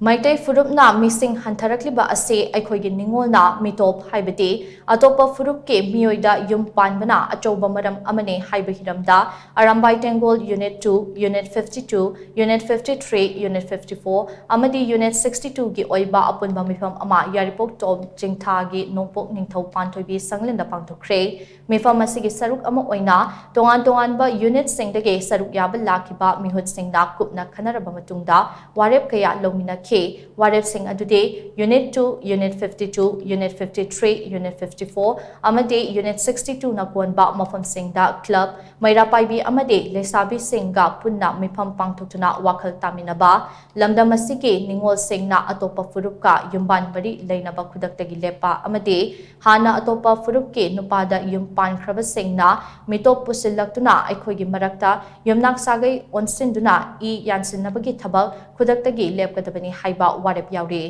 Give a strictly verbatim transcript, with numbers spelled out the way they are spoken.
ꯃꯩꯇꯩ ꯐꯨꯔꯨꯞꯅ ꯃꯤꯁꯤꯡ ꯍꯟꯊꯔꯛꯂꯤꯕ ꯑꯁꯤ ꯑꯩꯈꯣꯏꯒꯤ ꯅꯤꯡꯉꯣꯜꯅ ꯃꯤꯇꯣꯞ, ꯍꯥꯏꯕꯗꯤ ꯑꯇꯣꯞꯄ ꯐꯨꯔꯨꯞꯀꯤ ꯃꯤꯑꯣꯏꯗ ꯌꯨꯝ ꯄꯥꯟꯕꯅ ꯑꯆꯧꯕ ꯃꯔꯝ ꯑꯃꯅꯤ ꯍꯥꯏꯕ ꯍꯤꯔꯝꯗ Arambai ꯇꯦꯡꯒꯣꯜ Unit two, Unit fifty two, Unit fifty three, Unit fifty four ꯑꯃꯗꯤ Unit sixty two ꯒꯤ ꯑꯣꯏꯕ ꯑꯄꯨꯟꯕ ꯃꯤꯐꯝ ꯑꯃ ꯌꯥꯏꯔꯤꯄꯣꯛ ꯇꯣꯞ ꯆꯤꯡꯊꯥꯒꯤ ꯅꯣꯡꯄꯣꯛ ꯅꯤꯡꯊꯧ ꯄꯥꯟꯊꯣꯏꯕꯤ ꯁꯪꯂꯦꯟꯗ ꯄꯥꯡꯊꯣꯛꯈ꯭ꯔꯦ꯫ ꯃꯤꯐꯝ ꯑꯁꯤꯒꯤ ꯁꯔꯨꯛ ꯑꯃ ꯑꯣꯏꯅ ꯇꯣꯉꯥꯟ ꯇꯣꯉꯥꯟꯕ unit ꯁꯤꯡꯗꯒꯤ ꯁꯔꯨꯛ ꯌꯥꯕ ꯂꯥꯛꯈꯤꯕ ꯃꯤꯍꯨꯠꯁꯤꯡꯅ ꯀꯨꯞꯅ ꯈꯟꯅꯔꯕ ꯃꯇꯨꯡꯗ ꯋꯥꯔꯦꯞ ꯀꯌꯥ ꯂꯧꯃꯤꯟꯅꯈꯤ꯫ ꯋꯥꯔꯦꯞꯁꯤꯡ ꯑꯗꯨꯗꯤ Unit two, Unit fifty two, Unit fifty three, Unit fifty four ꯑꯃꯗꯤ Unit sixty two ꯅ ꯀꯣꯟꯕ ꯃꯐꯝꯁꯤꯡꯗ club, ꯃꯩꯔꯥ ꯄꯥꯏꯕꯤ ꯑꯃꯗꯤ ꯂꯩꯁꯥꯕꯤꯁꯤꯡꯒ ꯄꯨꯟꯅ ꯃꯤꯐꯝ ꯄꯥꯡꯊꯣꯛꯇꯨꯅ ꯋꯥꯈꯜ ꯇꯥꯃꯤꯟꯅꯕ, ꯂꯝꯗꯝ ꯑꯁꯤꯒꯤ ꯅꯤꯡꯉꯣꯜꯁꯤꯡꯅ ꯑꯇꯣꯞꯄ ꯐꯨꯔꯨꯞꯀ ꯌꯨꯝꯕꯥꯟ ꯃꯔꯤ ꯂꯩꯅꯕ ꯈꯨꯗꯛꯇꯒꯤ ꯂꯦꯞꯄ ꯑꯃꯗꯤ ꯍꯥꯟꯅ ꯑꯇꯣꯞꯄ ꯐꯨꯔꯨꯞꯀꯤ ꯅꯨꯄꯥꯗ ꯌꯨꯝ ꯄꯥꯟꯈ꯭ꯔꯕꯁꯤꯡꯅ ꯃꯤꯇꯣꯞ ꯄꯨꯁꯤꯜꯂꯛꯇꯨꯅ ꯑꯩꯈꯣꯏꯒꯤ ꯃꯔꯛꯇ ꯌꯨꯝꯅꯥꯛ ꯁꯥꯒꯩ ꯑꯣꯟꯁꯤꯟꯗꯨꯅ ꯏ ꯌꯥꯟꯁꯤꯟꯅꯕꯒꯤ ꯊꯕꯛ ꯈꯨꯗꯛꯇꯒꯤ ꯂꯦꯞꯀꯗꯕꯅꯤ ꯍꯥꯏꯕ ꯋꯥꯔꯦꯞ ꯌꯥꯎꯔꯤ꯫